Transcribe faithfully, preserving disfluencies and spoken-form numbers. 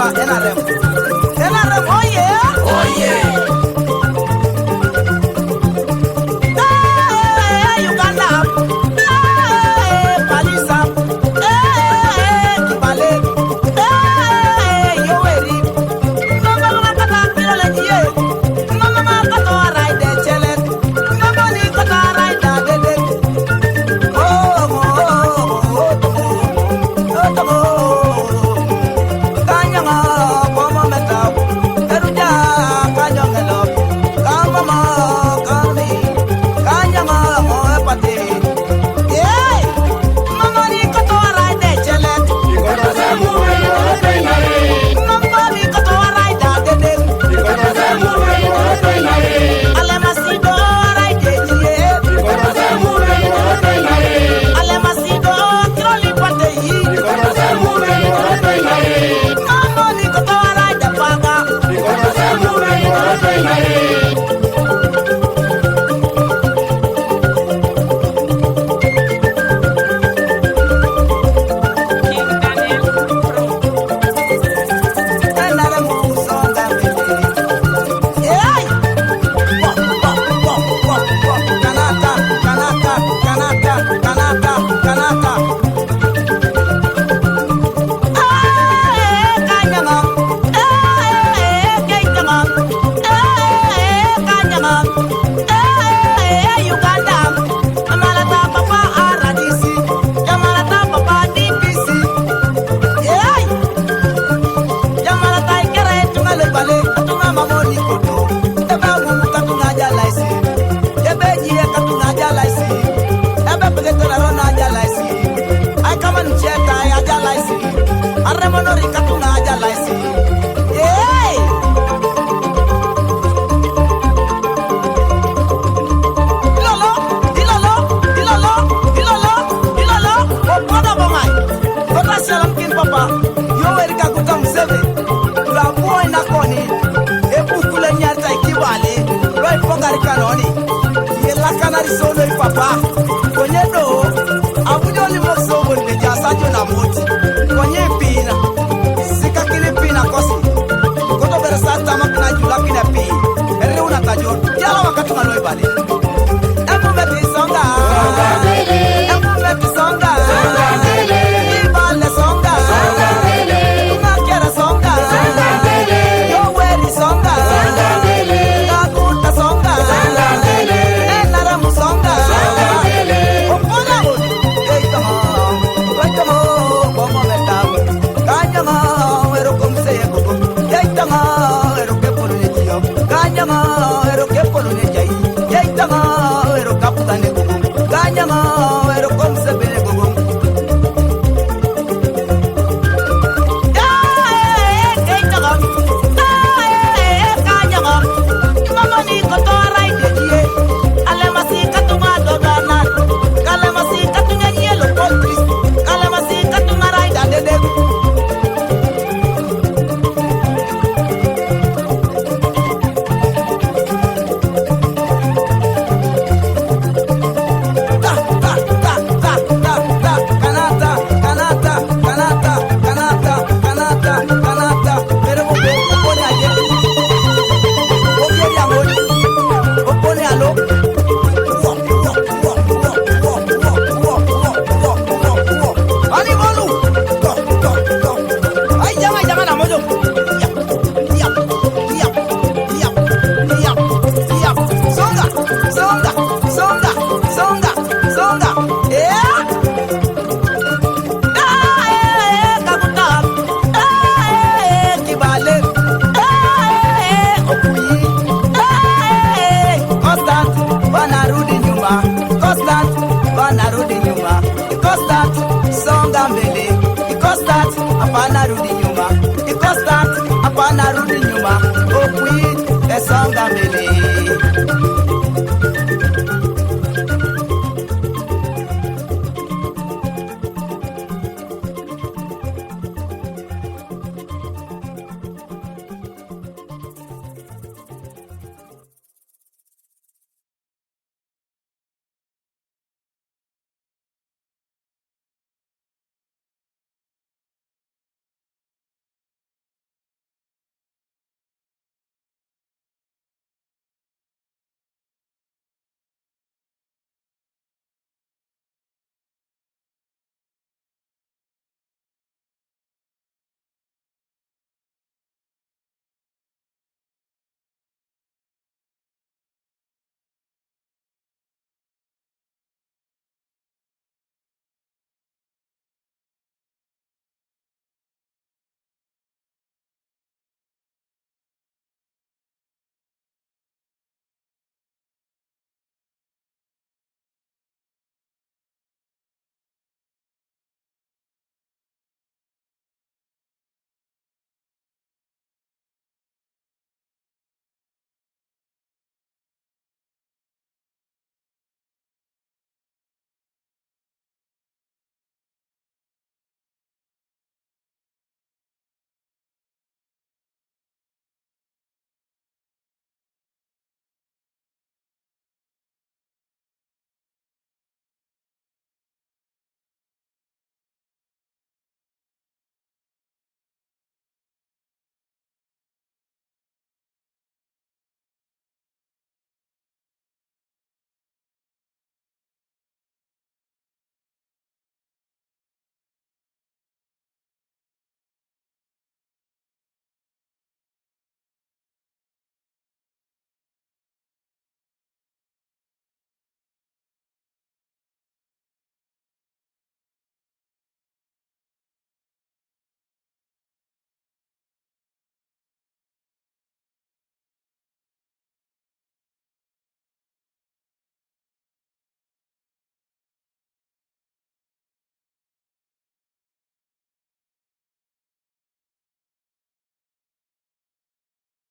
N R M. N R M, oye! Oye! Eh, Uganda! Eh, Palisa! Eh, Kibale! Eh, Yoweri! Mama, mama, kata kilo le jie! Mama, mama, kato arai de chele! Mama, ni kato arai da dede! Ebe ji ya katunga aja laisi. Ebe pege tola rona aja laisi. Ai kama ni cheta ya aja laisi. Arremo no ri katunga aja laisi. Hey! Ilolo, ilolo, ilolo, ilolo, ilolo. Opada bongai. Kota salam kin papa. Yoweri Kaguta Museveni. Ula buoy na koni. E bukule nyata ikibale. Loi pogari kanoni. Ye lakanari solo i papa. Konye do. Abujo ni mo sobo ni beja sajo na moti. Konye pina. Sika kini pina kosi. Koto bere sa tama kina jula kina pi. Ere una tajo. Yala wakati maloi bale. Emu beti songa. Emu beti songa. Ibale songa. Tunga kere songa. Yoweri songa. Kaguta songa. Enaramu songa. Opona. Eitomo. Eitomo. Komo meta. Kanyama. Ero komse. Yaitama, ero ke polo ne tiyo. Kanyama, ero ke polo ne jai. Yaitama, ero kaputane gugu. Kanyama, ero komse bene gugu. Songa, songa, songa, songa, songa. Eh? Eh, eh, Kaguta. Eh, eh, Kibale. Eh, eh, Okuyi. Eh, eh, Constant, bana rudi nyuma. Constant, bana rudi nyuma. Constant, songa mbele. Constant, hapana rudi nyuma. Constant, hapana rudi nyuma. Okwi, esonga mbele.